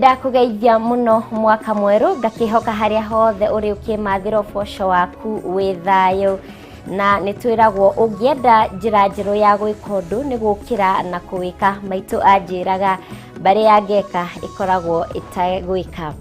Nĩndakũgeithia mũno mwaka mwerũ, ngakĩhoka harĩa hothe ũrĩ ũkĩmathĩra ũboco waku wĩ thayũ. Na nĩtwĩragwo ũngĩenda njĩra njerũ ya gwĩka ũndũ nĩ gũkĩra na kũwĩka. Maitũ anjĩraga mbarĩ ya ngeka ĩkoragwo ĩtagwĩka.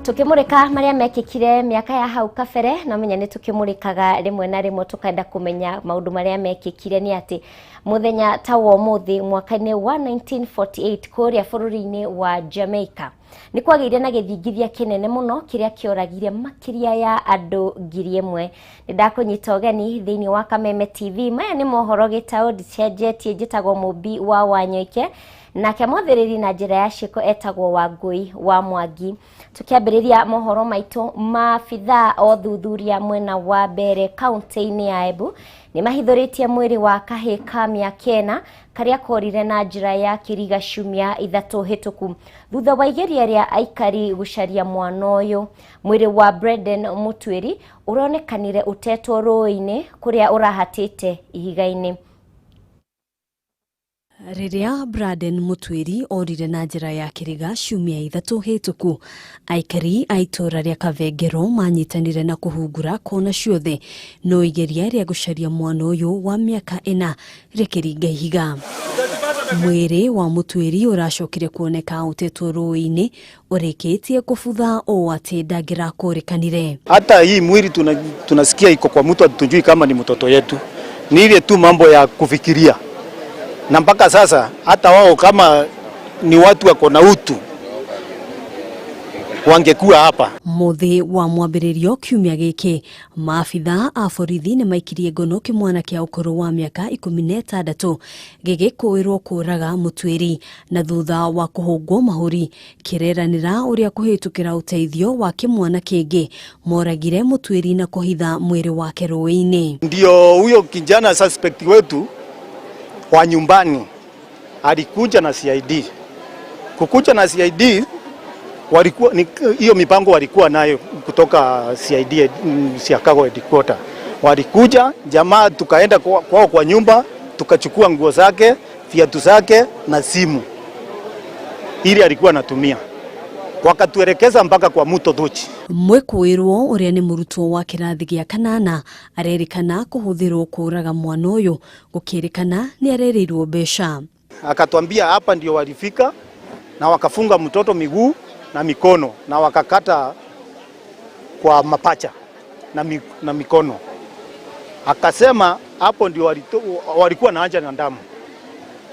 Tukimurika maria mekikire miaka ya hau kabere, na menya ni tukimurikaga rimwe na rimwe tukenda kumenya maundu maria mekikire. Ni ati muthenya ta wa umuthi mwaka-inĩ wa 1948 kuria bũrũri-inĩ wa Jamaica nĩ kwagĩire na gĩthingithia kĩnene mũno kĩrĩa kĩoragire makĩria ya andũ 1000. Nĩ ndakũnyita ũgeni thĩinĩ wa Kameme TV. Maya nĩ mohoro gĩtaũ ndicenjetie, njĩtagwo Mũmbi wa Wanyoike, nake mwathĩrĩri na njĩra ya ciĩko etagwo Wangũi wa Mwangi. Tukiambĩrĩria mohoro maitũ, maabithaa othuthuria mwena wa mbere kaunti-inĩ ya Embu nĩ mahithũrĩtie mwĩrĩ wa kahĩ ka mĩaka 4 karĩa korire na njĩra ya kĩriga ciumia 3 hĩtũku thutha wa igeria rĩa aikari gũcaria mwana ũyũ. Mwĩrĩ wa Brenden Mũtuĩri ũronekanire ũtetwo rũĩ-inĩ kũrĩa ũrahatĩte ihiga-inĩ. Rĩrĩa Braden Mũtuĩri orire na njĩra ya kĩriga ciumia 3 hĩtũku, aikari a itũũra rĩa Kavengero manyitanire na kũhungura kona ciothe, no igeria rĩa gũcaria mwana ũyũ wa mĩaka 4 rĩkĩringa ihiga. Mwĩrĩ wa Mũtuĩri ũracokire kuoneka ũtetwo rũĩ-inĩ ũrĩkĩtie kũbutha ũũ atĩ ndangĩrakũrĩkanire. Hata hii mwili tunasikia iko kwa mtu, hatujui kama ni mtoto yetu. Ni ile tu mambo ya kufikiria. Na mpaka sasa hata wao kama ni watu wako na utu wangekuwa hapa. Muthi wa mwambĩrĩrio kiumia gĩkĩ, maabithaa a borithi nĩ maikirie ngono kĩmwana kĩa ũkũrũ wa mĩaka 16 gĩgĩkũĩrwo kũraga Mũtuĩri, na thutha wa kũhũngwo mahũri kĩreranĩra ũrĩa kũhĩtũkĩra ũteithio wa kĩmwana kĩngĩ moragire Mũtuĩri na kũhitha mwĩrĩ wake rũĩ-inĩ. Ndio huyo kijana suspect wetu wa nyumbani alikuja na CID. Kukuja na CID walikuwa hiyo mipango walikuwa nayo kutoka CID Siakago headquarter. Walikuja jamaa, tukaenda kwao kwa nyumba, tukachukua nguo zake, viatu zake na simu ili alikuwa anatumia. Wakatuelekeza mpaka kwa mto Thuchi. Mwĩkũĩrwo ũrĩa nĩ mũrutwo wa kĩrathi gĩa kanana arerĩkana kũhũthĩrwo kũraga mwana ũyũ, gũkĩrĩkana nĩ arerĩirwo mbeca. Akatuambia hapa ndio walifika na wakafunga mtoto miguu na mikono na wakakata kwa mapacha na mikono. Akasema hapo ndio walikuwa na haja na damu.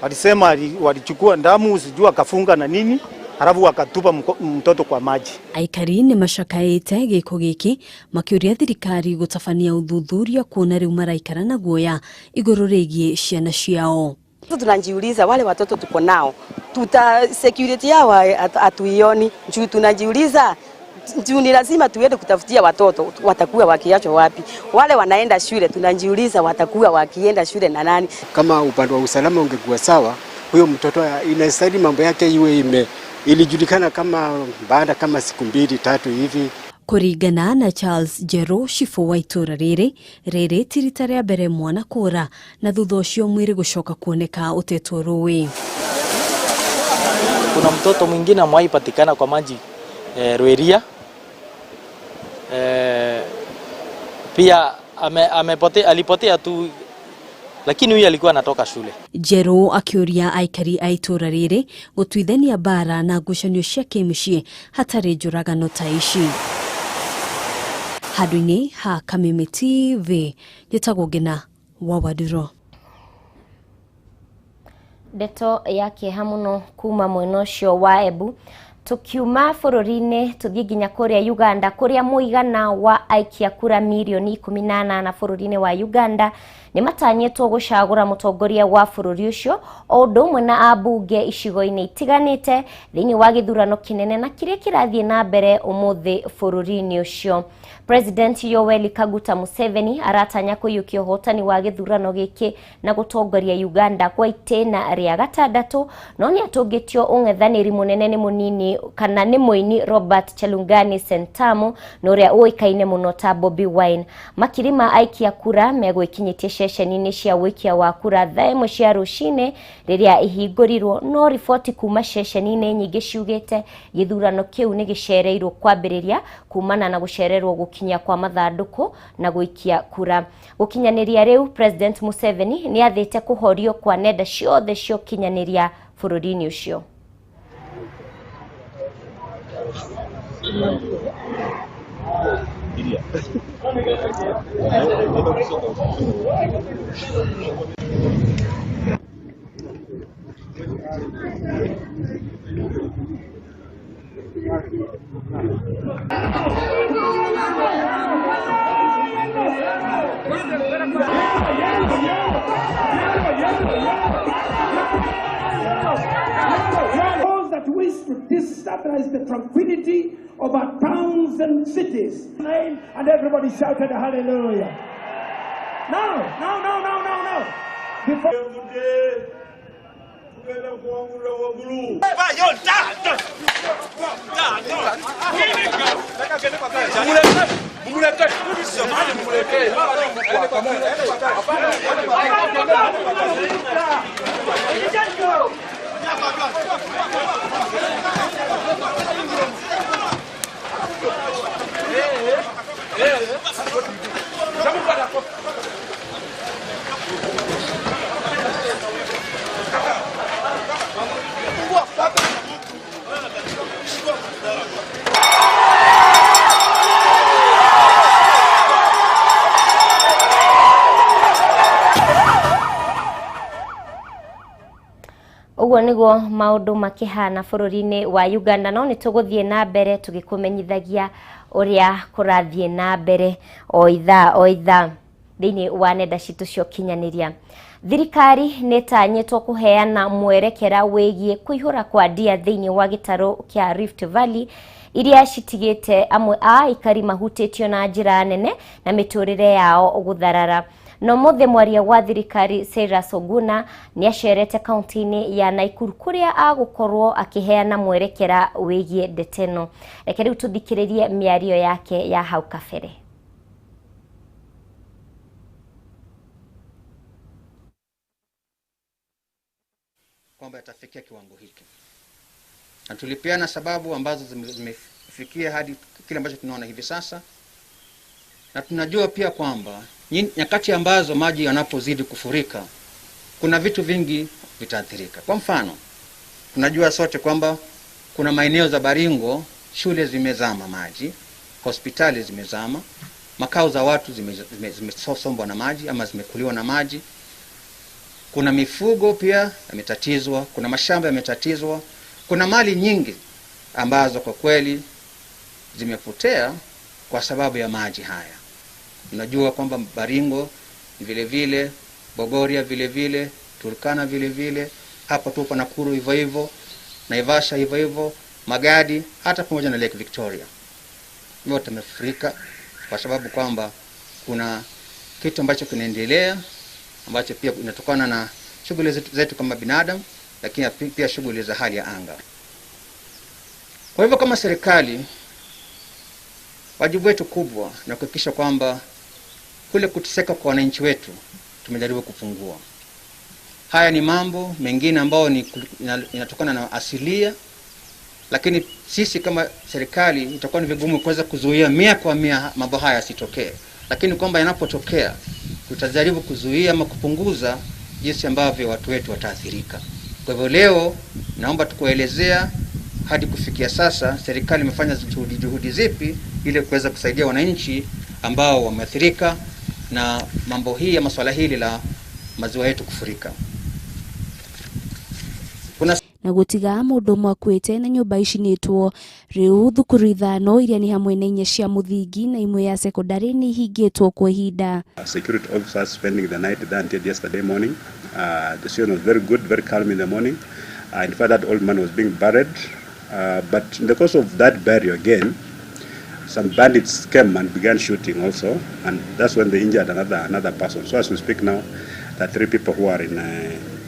Walisema walichukua damu sijua akafunga na nini, halafu wakatupa mtoto kwa maji. Aikari nĩ macakaĩte gĩko gĩkĩ makĩũria thirikari gũtabania ũthuthuria kuona rĩu maraikara na guoya igũrũ rĩgiĩ ciana ciao. Tunajiuliza wale watoto tuko nao, tuta security yao hatuioni. Juu tunajiuliza juu ni lazima tuende kutafutia watoto watakuwa wakiachwa wapi. Wale wanaenda shule tunajiuliza watakuwa wakienda shule na nani. Kama upande wa usalama ungekuwa sawa, huyo mtoto inastahili mambo yake iwe ilijulikana kama baada kama siku 2-3 hivi. Kũringana na Charles Njerũ, cibũ wa itũũra rĩrĩ, rĩrĩ ti rita rĩa mbere mwana kũra na thutha ũcio mwĩrĩ gũcoka kuoneka ũtetwo rũĩ. Kuna mtoto mwingine amewahi patikana kwa maji Rweria. Pia alipotea tu, lakini huyu alikuwa anatoka shule. Njerũ akĩũria aikari a itũũra rĩrĩ gũtuithania mbara na ngucanio cia kĩmũciĩ hatarĩ njũragano ta ici. Handũ-inĩ ha Kameme TV, njĩtagwo Ngina wa Wanduro. Ndeto ya kĩeha mũno kuma mwena ũcio wa Embu. Tukiuma bũrũri-inĩ tũthiĩ nginya kũrĩa Uganda, kũrĩa mũigana wa aikia kura mirioni 18 bũrũri-inĩ wa Uganda nĩ matanyĩtwo gũcagũra mũtongoria wa bũrũri ũcio o ũndũ ũmwe na ambunge icigo-inĩ itiganĩte thĩinĩ wa gĩthurano kĩnene na kĩrĩa kĩrathiĩ na mbere ũmũthĩ bũrũri-inĩ ũcio. President Yoweri Kaguta Museveni aratanya kũiyũkia ũhotani wa gĩthurano gĩkĩ na gũtongoria Uganda kwa itĩna rĩa 6, no nĩ atũngĩtio ũng'ethanĩri mũnene nĩ mũnini mũini kana nĩ mũini Robert Chelungani Sentamu na ũrĩa ũĩkaine mũno ta Bobi Wine. Makiri ma aikia kura megwĩkinyĩtie ceceni-inĩ cia ũikia wa kura thaa 1 cia rũcinĩ rĩrĩa ihingũrirwo, no riboti kuma ceceni-inĩ nyingĩ ciugĩte gĩthurano kĩu nĩ gĩcereirwo kwambĩrĩria kumana na gũcererwo gũkinya kwa mathandũkũ na gũikia kura. Gũkinyanĩria rĩu President Museveni nĩ athĩte kũhorio kwa nenda ciothe cia ũkinyanĩria bũrũri-inĩ ũcio. Those that wish to destabilize the tranquility of our towns and cities. And everybody shouted hallelujah. No, no, no, no, no, no. Before Ũguo nĩguo maũndũ makĩhana bũrũri-inĩ wa Uganda, no nĩ tũgũthiĩ na mbere tũgĩkũmenyithagia ũrĩa kũrathiĩ na mbere o ithaa o ithaa thĩinĩ wa nenda citũ cia ũkinyanĩria. Thirikari nĩ ĩtanyĩtwo kũheana mwerekera wĩgiĩ kũihũra kwa ndia thĩinĩ wa gĩtarũ kĩa Rift Valley iria citigĩte amwe a aikari mahutĩtio na njĩra nene na mĩtũrĩre yao gũtharara. No mũthĩ mwaria wa thirikari Cyrus Oguna nĩ acerete kaunti-inĩ ya Nakuru kũrĩa agũkorwo akĩheana mwerekera wĩgiĩ ndeto ĩno. Reke rĩu tũthikĩrĩrie mĩario yake ya hau kabere. Kwamba yatafikia kiwango hiki, na tulipeana sababu ambazo zimefikia hadi kile ambacho tunaona hivi sasa, na tunajua pia kwamba nyakati ambazo maji yanapozidi kufurika kuna vitu vingi vitaathirika. Kwa mfano, tunajua sote kwamba kuna maeneo za Baringo shule zimezama maji, hospitali zimezama, makao za watu zimesombwa na maji ama zimekuliwa na maji. Kuna mifugo pia yametatizwa, kuna mashamba yametatizwa, kuna mali nyingi ambazo kwa kweli zimepotea kwa sababu ya maji haya. Unajua kwamba Baringo vile vile, Bogoria vile vile, Turkana vile vile, hapa tupo Nakuru hivyo hivyo, Naivasha hivyo hivyo, Magadi, hata pamoja na Lake Victoria. Yote yamefurika kwa sababu kwamba kuna kitu ambacho kinaendelea ambacho pia inatokana na shughuli zetu kama binadamu, lakini pia shughuli za hali ya anga. Kwa hivyo kama serikali, wajibu wetu kubwa ni kuhakikisha kwamba kule kuteseka kwa wananchi wetu tumejaribu kupungua. Haya ni mambo mengine ambayo ni inatokana na asilia, lakini sisi kama serikali itakuwa ni vigumu kuweza kuzuia 100% mambo haya yasitokee, lakini kwamba yanapotokea tutajaribu kuzuia ama kupunguza jinsi ambavyo watu wetu wataathirika. Kwa hivyo leo naomba tukuelezea hadi kufikia sasa serikali imefanya juhudi zipi ili kuweza kusaidia wananchi ambao wameathirika na mambo hii ya masuala hili la maziwa yetu kufurika. Kuna na gutiga mundu mwakwite na nyumba icinitwo riu thukuru ithano iria ni hamwe na inya cia muthingi na imwe ya sekondari ni ihingitwo kwa ihinda. Security officers spending the night there until yesterday morning. The scene was very good, very calm in the morning. In fact, that old man was being buried. But in the course of that burial again, some bandits came and began shooting also, and that's when they injured another person. So as we speak now, there are 3 people who are in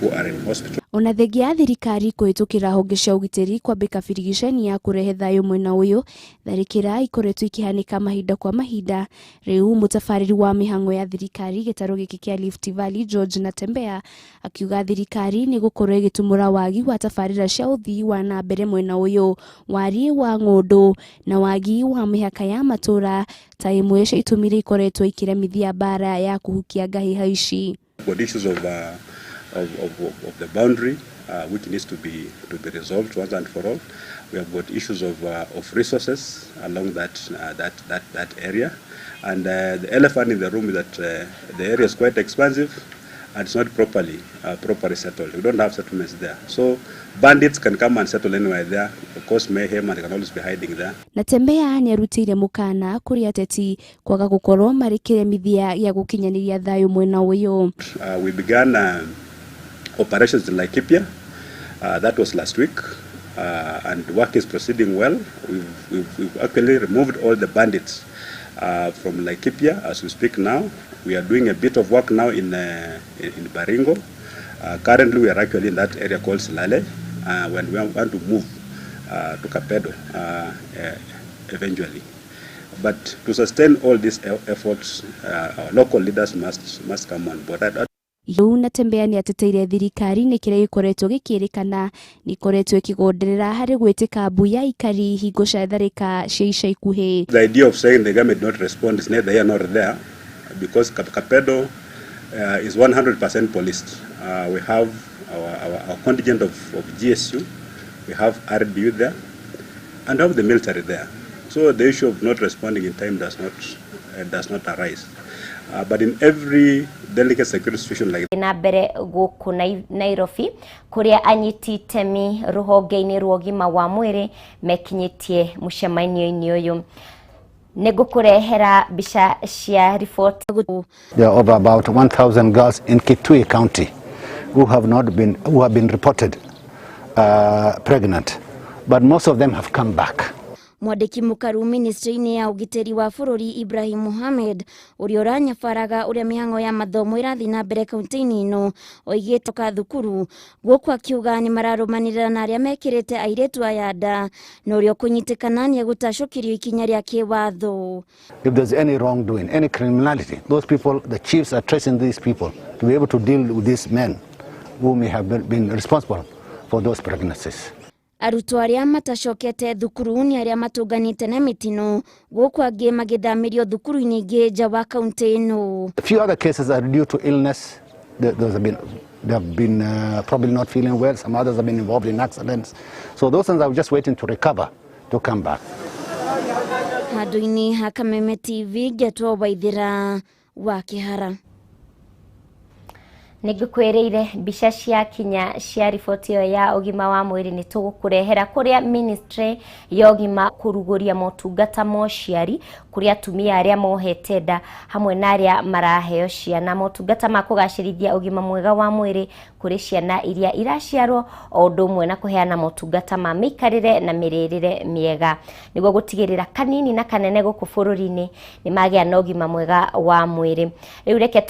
who are in hospital. Ona thengia ya thirikari kũhĩtũkĩra honge cia ũgitĩri kwambĩka birigiceni ya kũrehe thayũ mwena ũyũ, tharĩkĩra ikoretwo ikĩhanĩka mahinda kwa mahinda. Rĩu mũtabarĩri wa mĩhang'o ya thirikari gĩtarũ gĩkĩ kĩa Rift Valley George Natembeya akiuga thirikari nĩ gũkorwo ĩgĩtumũra wagi wa tabarĩra cia ũthii wa na mbere mwena ũyũ, wariĩ wa ng'ũndũ na wagi wa mĩhaka ya matũra ta imwe cia itũmi iria ikoretwo ikĩremithia mbara ya kũhukia ngahĩha ici. Got issues of the boundary, which needs to be resolved once and for all. We have got issues of resources along that area, and the elephant in the room is that the area is quite expansive and it's not properly settled. We don't have settlements there, so bandits can come and settle anywhere there, cause mayhem, and they can always be hiding there. Natembeya nĩarutĩire mũkana kũrĩ ateti kwaga gũkorwo marĩ kĩremithia gĩa gũkinyanĩria thayũ mwena ũyũ. We began operations in Laikipia. That was last week, and work is proceeding well. We've actually removed all the bandits from Laikipia as we speak now. We are doing a bit of work now in Baringo. Currently, we are actually in that area called Silale, when we want to move to Kapedo eventually. But to sustain all these efforts, our local leaders must come on board. Rĩu Natembeya nĩateteire thirikari nĩ kĩrĩa gĩkoretwo gĩkĩrĩkana nĩikoretwo ĩkĩgonderera harĩ gwĩtĩka mbu ya aikari hingo cia tharĩka cia ica ikuhĩ. The idea of saying the government did not respond is neither here nor there, because Kapedo is 100% policed. We have our contingent of GSU, we have RDU there, and have the military there. So the issue of not responding in time does not arise. But in every delicate security situation like na mbere gũkũ Nairobi kũrĩa anyiti itemi rũhonge-inĩ rwa ũgima wa mwĩrĩ mekinyĩtie mũcemanio-inĩ ũyũ. Nĩngũkũrehera mbica cia riboti. There are over about 1,000 girls in Kitui County who have been reported pregnant, but most of them have come back. Mwandĩki mũkaru ministry-inĩ ya ũgitĩri wa bũrũri Ibrahim Mohamed ũrĩa ũranyabaraga ũrĩa mĩhang'o ya mathomo ĩrathiĩ na mbere kaunti-inĩ ĩno oigĩte ka thukuru gũkũ akiuga nĩ mararũmanĩrĩra na arĩa mekĩrĩte airĩtu aya nda na ũrĩa ũkũnyitĩkana nĩ egũtacũkĩrio ikinya rĩa kĩwatho. If there's any wrongdoing, any criminality, those people, the chiefs are tracing these people to be able to deal with these men who may have been responsible for those pregnancies. Arutwo arĩa matacokete thukuru nĩ arĩa matũnganĩte na mĩtino gũkũ angĩ magĩthamĩrio thukuru-inĩ ingĩ nja wa kaunti ĩno. A few other cases are due to illness. Those have been, they have been probably not feeling well. Some others have been involved in accidents. So those ones are just waiting to recover to come back. Handũ-inĩ ha Kameme TV ngetwo Waithĩra wa Kĩhara. Nĩngũkwĩrĩire mbica cia kinya cia riboti ĩyo ya ũgima wa mwĩrĩ nĩ tũgũkũrehera kũrĩa ministry ya ũgima kũrugũria motungata ma ũciari kũrĩ atumia arĩa mohete nda hamwe na arĩa maraheo ciana, motungata ma kũgacĩrithia ũgima mwega wa mwĩrĩ kũrĩ ciana iria iraciarwo o ũndũ ũmwe na kũheana motungata ma mĩikarĩre na mĩrĩrĩre mĩega nĩguo gũtigĩrĩra kanini na kanene gũkũ bũrũri-inĩ nĩ magĩa na ũgima mwega wa mwĩrĩ. Rĩu reke